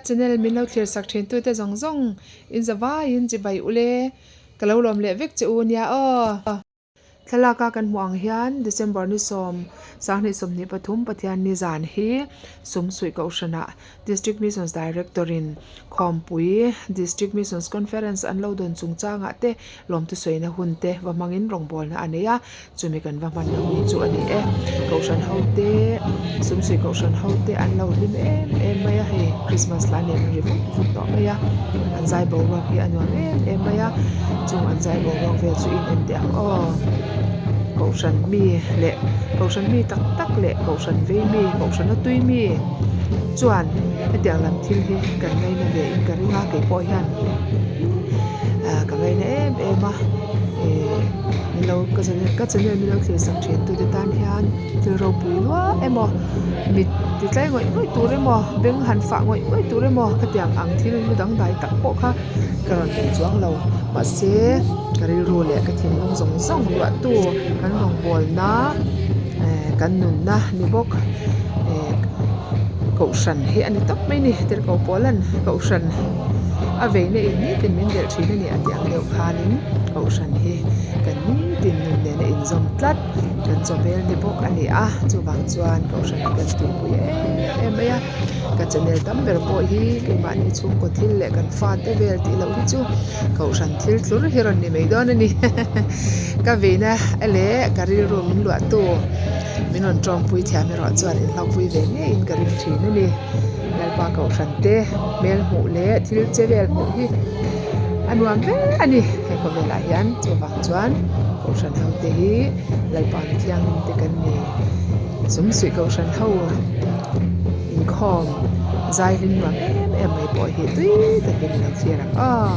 channel min lo thlir sak thin tute zawng zawng in za vaiin chibai ule ka lo lawm leh vek che u nia aw. Thlalak a kan hmuh ang hian December ni sawm 2023 Pathian ni zan hi Sumsuih Kohhranah District Missions Director in Khawmpui District Missions Conference an lo dawn chungchangah te lawmthu sawina hun te va hmangin rawngbawlna a nei a. Chumi kan va hmanna hun chu a ni e. Kohhran ho te, Sumsui Kohhran ho te an lo hlim em em mai a, hei Christmas hla nen an ri vut vut tawh mai a, an zai boruak hi a nuam em em mai a, chung an zai boruak vel chu in en teh ang aw. Kohhran mi leh Kohhran mi tak tak leh Kohhran vei mi, Kohhrana tui mi chuan hetiang lam thil hi kan ngaina ve in ka ring a, keipawh hian ah ka ngaina em em a eh. Min lo ka channel ka channel min lo thlir sak thin tute tan hian thil ropui lua emaw mit ti tlai ngawih ngawih tur emaw beng han fah ngawih ngawih tur emaw khatiang ang thil lu dangdai tak pawh kha ka rawn nei chuang lo mahse ka rilru leh ka thinlung zawng zawng luahtu kan rawngbawlna eh kan nunna ni bawk eh kohhran hi a ni tawp mai a ni tirhkoh pawlan kohhran a veina in nitin min delh thin a ni a tih ang deuh khanin kohhran hi kan nitin nun nena inzawm tlat kan chawhmel ni bawk a ni a chuvang chuan kohhran hi kan tuipui em em mai a ka channel tam ber pawh hi keimahni chhungkaw thil leh kan fate vel tih loh hi chu kohhran thil tlur hi rawn ni mai dawn a ni ka veina leh ka rilru min luahtu min rawn tawngpui thiam erawh chuan inhlawhpui ve ngeiin ka ring thin a ni. Lalpa kohhran te hmel hmuh leh thil che vel hmuh hi a nuam ber a ni he khawvelah hian chuvang chuan kohhran ho te hi Lalpa mi thianghlim te kan ni sumsuih kohhran ho inkhawm zai hlim nuam em em mai pawh hi tui takin ilo thlir ang aw.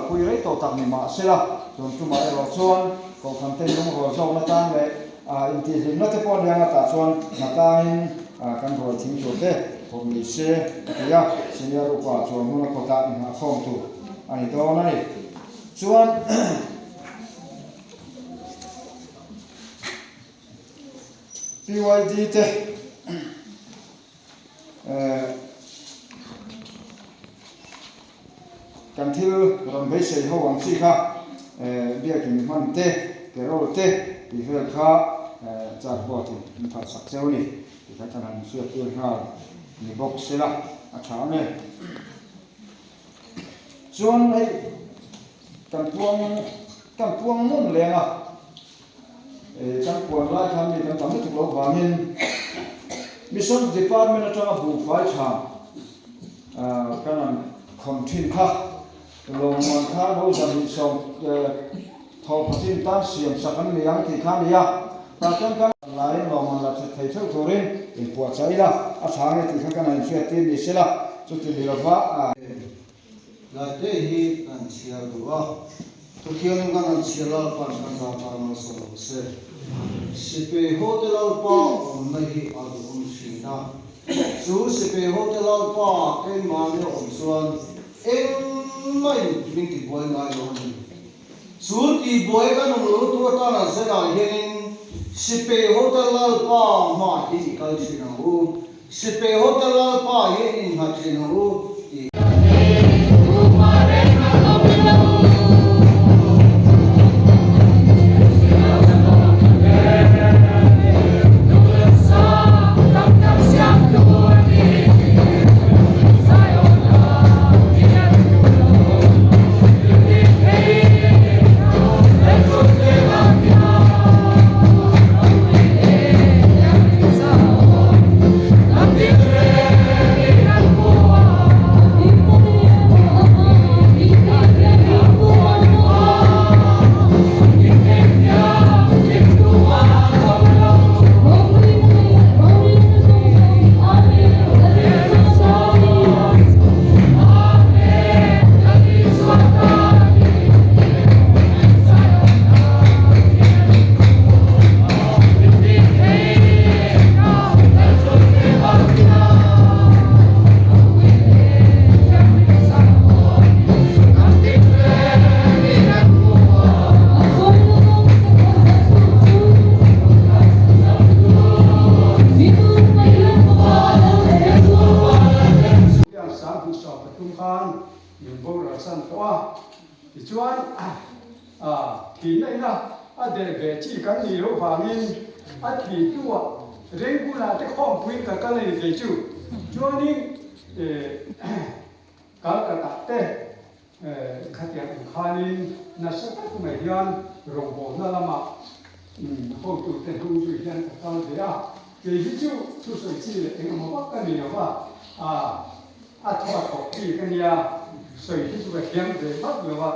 kalpui rei tawh tak ni mah sela, tun tumah erawh chuan Kohhran te lungrual zawkna tang leh intihhlimna te pawh nia nga tah chuan hna tlangin kan ruai thing tur te phawrh ni se a ti a, Senior Upa chuan hmun a kawtah inngahkhawm tur a ni dawn a ni. Chuan PYD te Kan thil rawn beisei ho ang chi kha biakin hman te, carol te tih vel kha cardboard in an phalh sak cheu a ni tih kha kan han hriat tir nghal ni bawk sela a tha ang e. Chuan hei kan puang kan puang nawn leng a. Kan puan lai khan mi kan tam lutuk loh vangin Missions Department atanga buhfai tha kan han khawn thin kha lawmman kha lo zahnih sawm thaw khatin tan siam sak an ni ang tih kha a ni a. Tah chuan kan laiin lawmman la that thei theuh turin inpuahchah ila a tha nge tih kha kan han inhriattir ni sela chuti ni lova. Laite hi kan chhiar duh a, Pathianin kan han chhiar Lalpa'n kan zah tan malsawm rawh se. Sipei hote Lalpa awmna hi a duhawm thin a, chu Sipei hote Lalpa keimahni a awm chuan engmah in min tibuai ngai lo a ni. Chu tibuai kan awm lo tur atan an sawi dan hianin Sipei hote Lalpa hmaah hi i kal thin ang u. Sipei hote Lalpa hi innghat thin ang u tih. Tichuan, thihna ina a der ve chi kan nih loh vangin a thih hnuah Rengkula te khawmpuiin ka kal a ni kei chu. Chuanin Calcutta te khatiang ang khanin nasa tak mai hian rawngbawlna lamah hotute hnung zui hian ka kal ve a. Kei hi chu thusawi chi leh engemaw vak ka ni lo va, A thaw a thawk chi ka nia, sawi hi chu ka thiam ve vak lo a,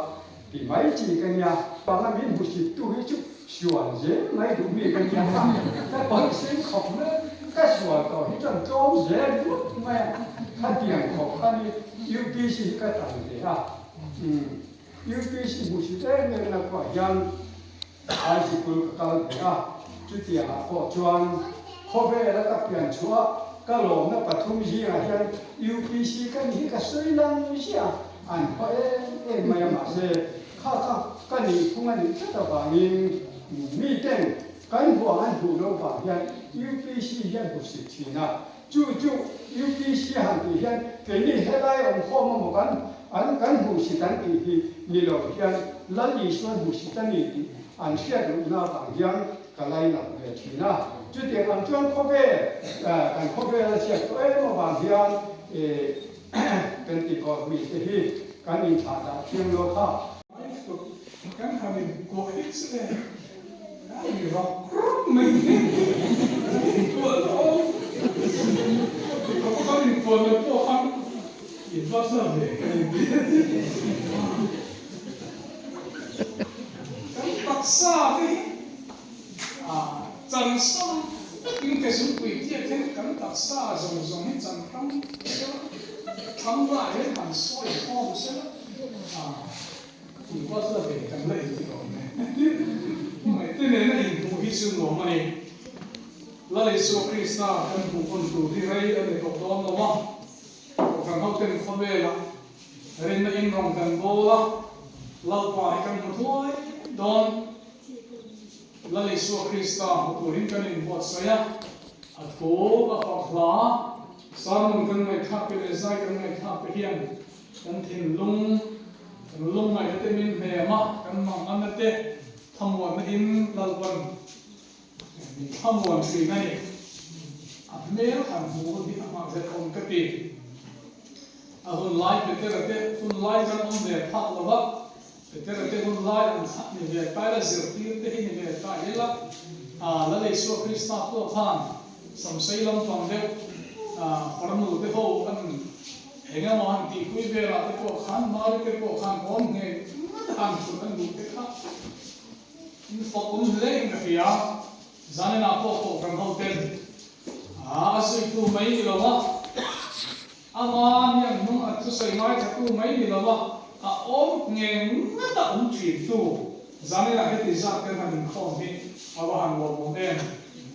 ti mai chi ka nia. Panga min hmusit tu hi chu sual zel mai duh mi ka nia a, ka tawih sin khawp mai, ka sual tawh hi chuan tlawm zel ringawt mai a, khatiang khawp kha ni UPC hi ka tan ve a, UPC hmusit em em na khuah hian High sikul ka kal ve a, chutiangah pawh chuan khawvela ka pian chhuah ka lawmna pathum zingah hian UPC ka ni hi ka sawi lang ziah a, an khaw em em mai a mahse kha kha ka nihphung a nih tlat avangin miten kan hmuh ang an hmuh loh vang hian UPC hian hmusit thin a, Chu chu UPC han tih hian keini helai awm khawm emaw kan an kan hmuhsit an tih hi ni lo hian Lal Isuan hmuhsit a ni tih an hriat luhna avang hian ka lainat ve thin a. Chutiang ang chuan khawvel kan khawvel a chhiat tawh em avang hian Pentecost mite hi kan inthlah dah thiang lo kha. Kan han inkuah hi chu e, a ni rak rak mai hi, kan inkuah na awm. Ka pa kan inkuah na pawh khan in va sa ve ka inti. Kan taksa te hi a chan hrang vekin ke zungpui tiat hian kan taksa zawng zawng hi chan hrang sela, thlang lah hian han sawi khawm sela. Kum la ve kan la inti awm e. Hmangaihte nena inhmuh hi chu nuam a ni. Lal Isua Krista kan hmuh hun tur hi rei a ni tawh dawn lo a, Kohhran hoten khawvelah rinna in rawn kan bawl a, Lalpa hi kan hmu thuai dawn. Lal Isua Krista hmu turin kan inbuatsaih a, a thu a fak hla, sermon kan ngaihthlak te leh zai kan ngaihthlak te hian kan thinlung, kan lungngaihna te min hnem a, kan manganna te thamuanna in Lalpan min thamuan thin a ni. A hmel han hmu hi a hmangzet awm ka ti. A hun lai Petera te hun lai kan awm ve phak lo va, Petera te hun lai an thlah ni ve ta ila, zirtir te hi ni ve ta ila, Lal Isua Krista pawh khan samsei lampang deuh farnu te ho an eng emaw han tihpui velah te pawh khan Mari te pawh khan awm ngei ngat a han thut an duh te kha in fak awm hle in ka hria. Zaninah pawh Kohhran hoten a zuitu mai ni lo a, Ama hian hnung a thusawi ngaithatu mai ni lo a, a awm nge ngat a awm thin tu. Zaninah heti zat kan han inkhawm hi a va han lawmawm em.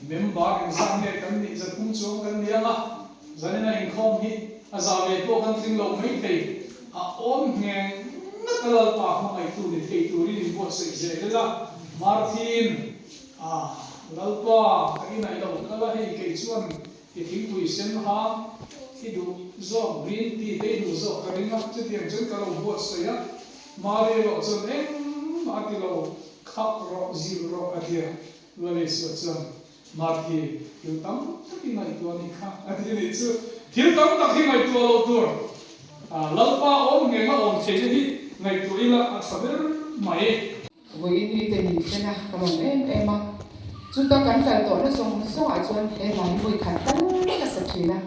Member engzat nge kan nih zathum chuang kan ni ang a, zaninah inkhawm hi a za ve pawh kan tling lo mai thei. A awm nge ngat a Lalpa hmangaihtu ni thei turin inbuatsaih zel ila, Marthin, a Lalpa ka inah i lo kal a, hei kei chuan I thingpui sen ha i duh zawk green tea te i duh zawk ka ring a, chutiang chuan ka lo buatsaih a, Mari erawh chuan engmah a ti lo, khak rawh, zilh rawh a ti a, Lalisua chuan Marthi, thil tam tak i ngaihtuah a nih kha a ti nih chu, thil tam tak hi ngaihtuah loh tur, Lalpa awm nge la awm theihna hi ngaihtuah ila a tha ber mai. Vawiin ni te min thlen a, ka lawm em em a. Chuta kan kal tawhna zawng zawngah chuan he hla hi vawi khat tal ka sa thin a.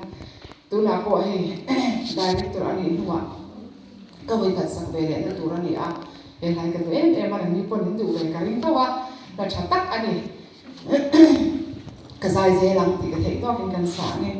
Tunah pawh hei director a nih hnuah ka vawi khat sak ve lehna tur a ni a. He hla hi ka duh em em a, nangni pawh min duh ve ka ring tho a, hla tha tak a ni. Ka zai zel ang tih ka theih tawkin kan sa ang e.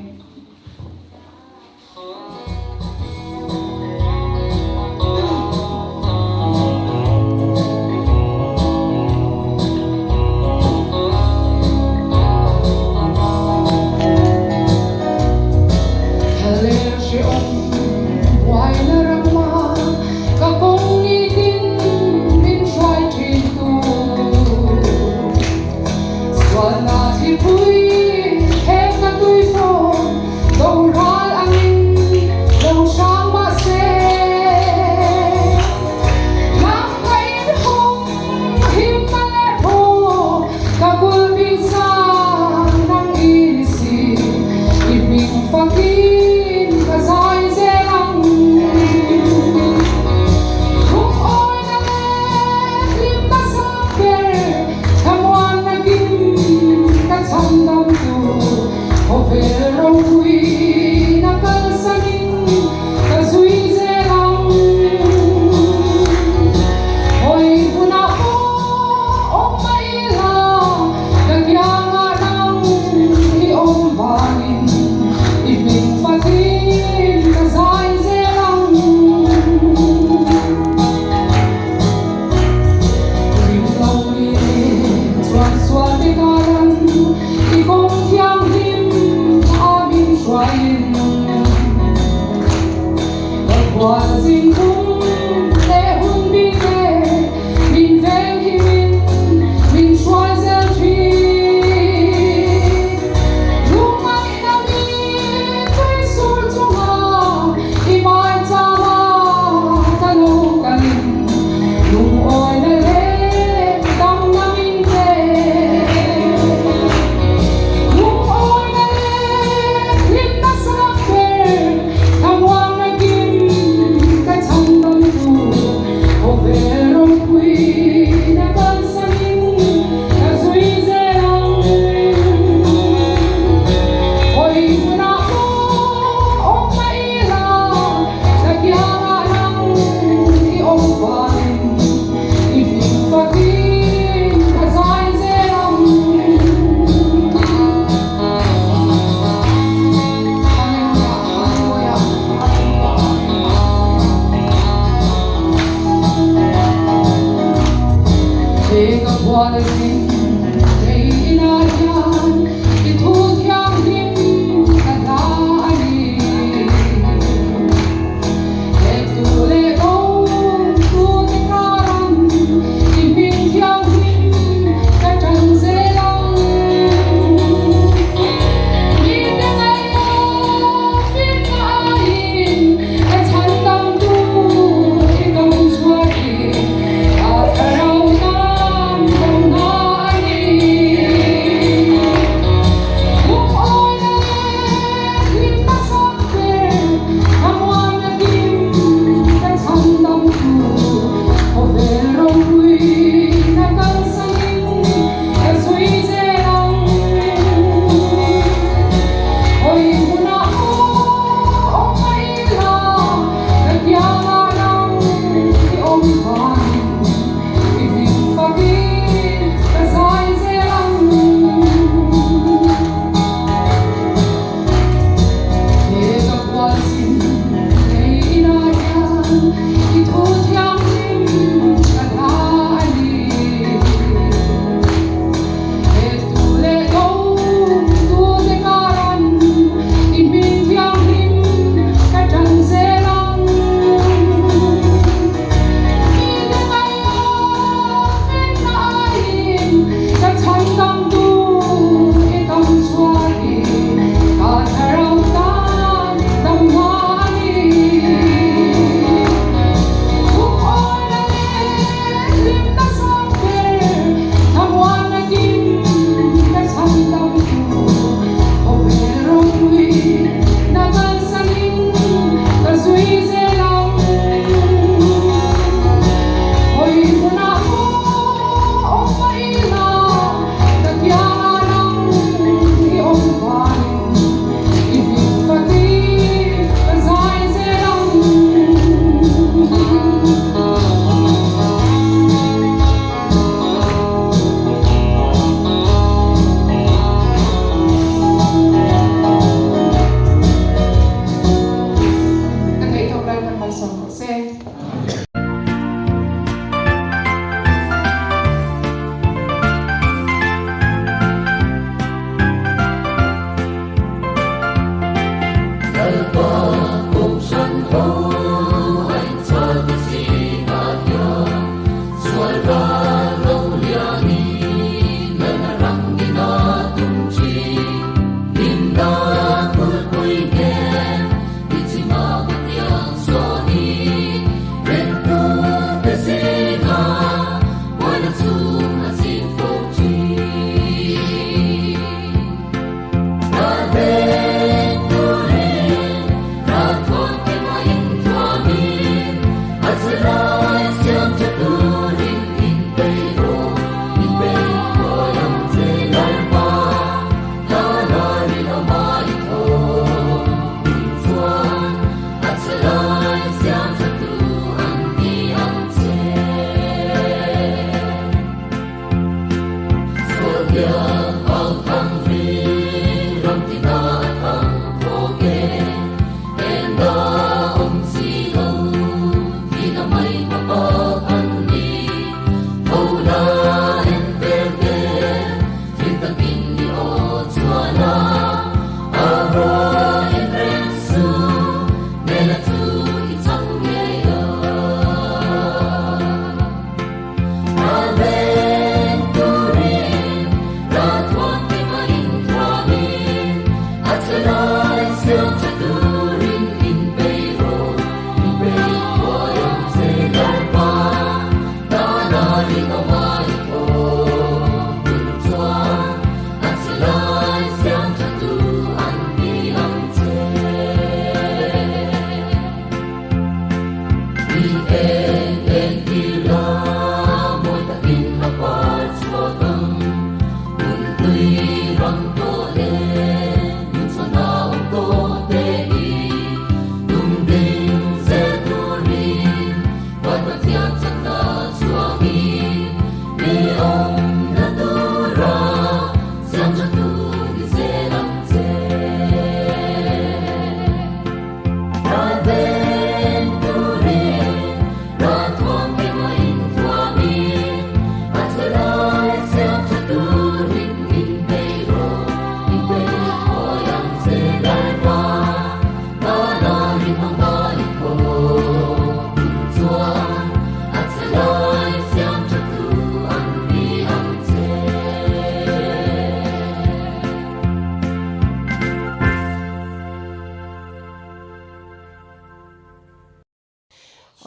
Ka theihtawp Lalpan malsawm rawh se.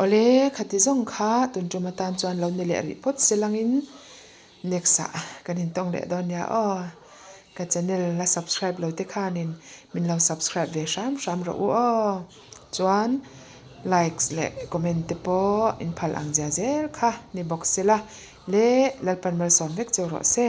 Awle, khati zawng kha tun tum atan chuan lo ni leh rih phawt se langin next ah kan intawng leh dawn nia aw. Ka channel la subscribe lo te khanin min lo subscribe ve hram hram rawh u aw. Chuan likes leh comment te pawh in phal ang zia zel kha ni bawk se la le Lalpan malsawm vek cheu rawh se.